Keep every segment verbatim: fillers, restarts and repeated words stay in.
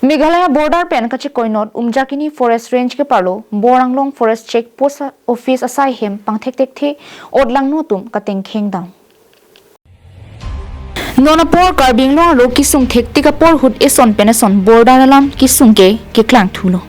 Meghalaya border pen kachekoinot Umjakini Forest Range keparlo Bor Anglong Forest Check Post Office asai hem pangthekthekthe otlangno atum katengkheng dam. Non apor Karbi Anglong arlo kesung thektik apor ahut eson pen eson border alam kesung ke keklangthulo.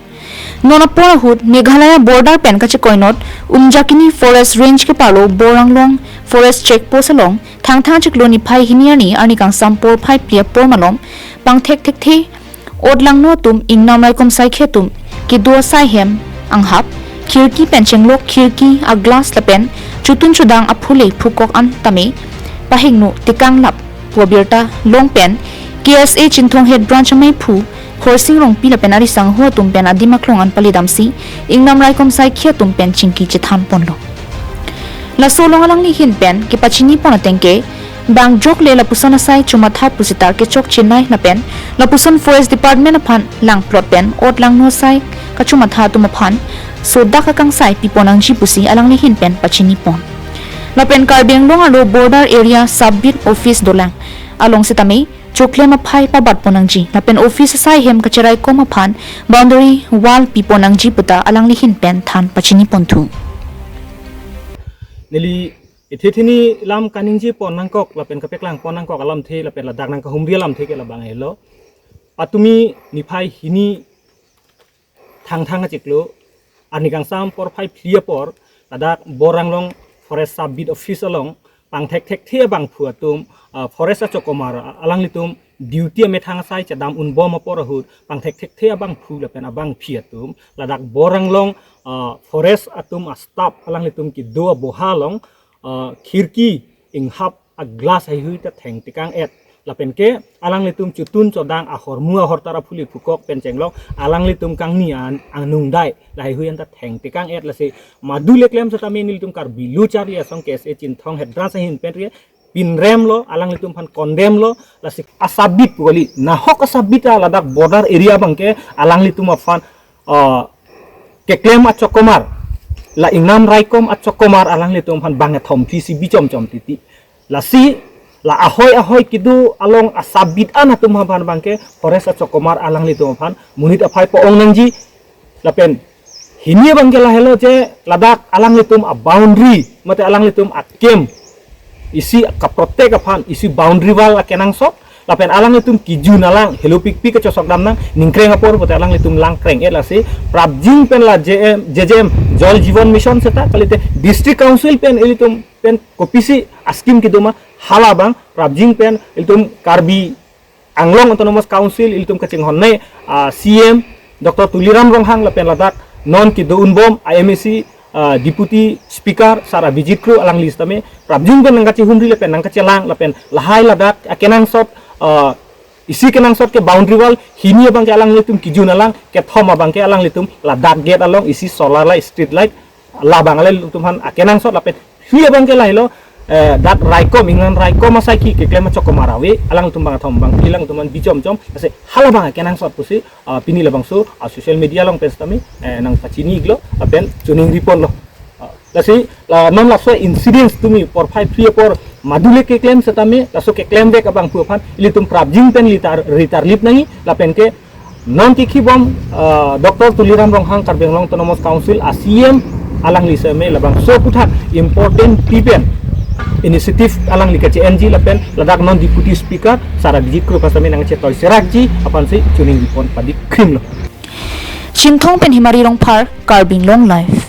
Non apor ahut Meghalaya border pen kachekoinot Umjakini Forest Range keparlo Bor Anglong Forest Check Post along Thangthang chiklo niphai hini arni arni kangsam porphai phli apor malom pangthekthekthe otlangno atum ingnam raikom saikhi atum kedo asai hem anghap, khirki pen chenglok khirki aglass lapen chotun chodang aphule phukok an tame pahingno tekanglap pu abirta long pen K S A Chinthong Head Branch ameiphu Khorsing Rongpi lapen ari sangho atum pen adim aklong an palidamsi ingnam raikom saikhi atum pen chingki chethan ponlo. Laso along alangli ahin pen kepachini pon ateng ke bang jokle lapuson asai chomatha pusita kechok chenai lapen lapuson Forest Department aphan langplot pen otlangno asai kachomatha atum aphan sodak akangsai pipon nangji pusi alangli ahin pen pachini pon. Lapen Karbi Anglong arlo border area sub beat office dolang along sitame choklem aphai pabat pon nangji lapen office asai hem kacheraikom aphan boundary wall pipon nangji puta alangli ahin pen than pachini ponthu. Neli ithithini lam kaningje pon nangkok lapen kapeklang pon nangkok alamthe lapen ladak nangkahumri alamthe ke labang helo. Patumi niphai hini Thangthang achiklo arni kangsam porphai phli apor ladak Bor Anglong Forest Sub Beat Office along pangthekthekthe abangphu atum, ah, forest achokomar, ah, alanglitum duty amethang asai chedam unbom apor ahut pangthekthekthe abangphu lapen abangphi atum ladak Bor Anglong, ah, forest atum a-staff alanglitum kedo aboha along, ah, khirki inghap aglass haihui ta thengtekang et. Lapen ke alanglitum chotun chodang ahormu ahortar aphule phukok pen chenglok alanglitum kangni an anungdai lahaihui anta thengtekang et, lasi madule klem setame nelitum Karbi Lo Charli Asong K S A Chinthong Head Branch ahin pen ri pinrem lo, alanglitum aphan condemn lo, lasi a-sub beat pu kali, nahok a-sub beat ta ladak border area abangke alanglitum aphan, ah, keklem achokomar, la ingnam raikom achokomar alanglitum aphan bang ethom phisi bichom chom titi. Lasi la ahoi ahoi kedo along a-sub beat an atum aphan abangke forest achokomar alanglitum aphan monit aphai po-ong nangji. Lapen hini abangke lahelo je ladak alanglitum a-boundary mate alanglitum a-camp isi ka-protect aphan isi boundary wall akenangsot lapen alanglitum kejun alang helopikpik kachosok dam nang ningkreng apor pote alanglitum langkreng et, lasi prapjin pen la J M, J J M Jal Jeevan Mission seta kalite District Council pen ilitum pen kopisi a-scheme kedo ma hala abang prapjin pen ilitum Karbi Anglong Autonomous Council ilitum kachinghon ne, ah, C M Doctor Tuliram Ronghang lapen ladak non kedo unbom a-M A C, ah, Deputy Speaker Sar Abhijit Kro alangli sitame prapjin pen nangkachehumri lapen nangkachelang lapen lahai ladak akenangsot, ah, isi kenangsot ke boundary wall, hini abangke alanglitum kejun alang, kethom abangke alanglitum ladak gate along isi solar light, street light labang alanglitum aphan akenangsot lapen hini abangke lahelo, eh, dak raikom, ingnam raikom asaikhi keklem achokomar ave, alangtum bang athom bang phli alangtum aphan bichom chom, lasi hala abang akenangsot pusi, ah, pini labangso, ah, social media along pen sitame, eh, nangpachini iklo, lapen choningri ponlo. Ah, lasi, la non laso incidents tumi porphai phli apor madule keklem setame, laso keklemvek abangphu aphan ilitum prapjin pen litar, ritar lip nangji, lapen ke non kikhibom, ah, Doctor Tuliram Ronghang Karbi Anglong Autonomous Council a-C M alangli sitame labangso aputhak important pi pen initiative alangli kache-enji lapen ladak non Deputy Speaker Sar Abhijit Kro aphan sitame nangchetoi serakji aphansi choningri pon padi krim lo. Chinthong pen Himari Rongphar, Karbi Anglong Live.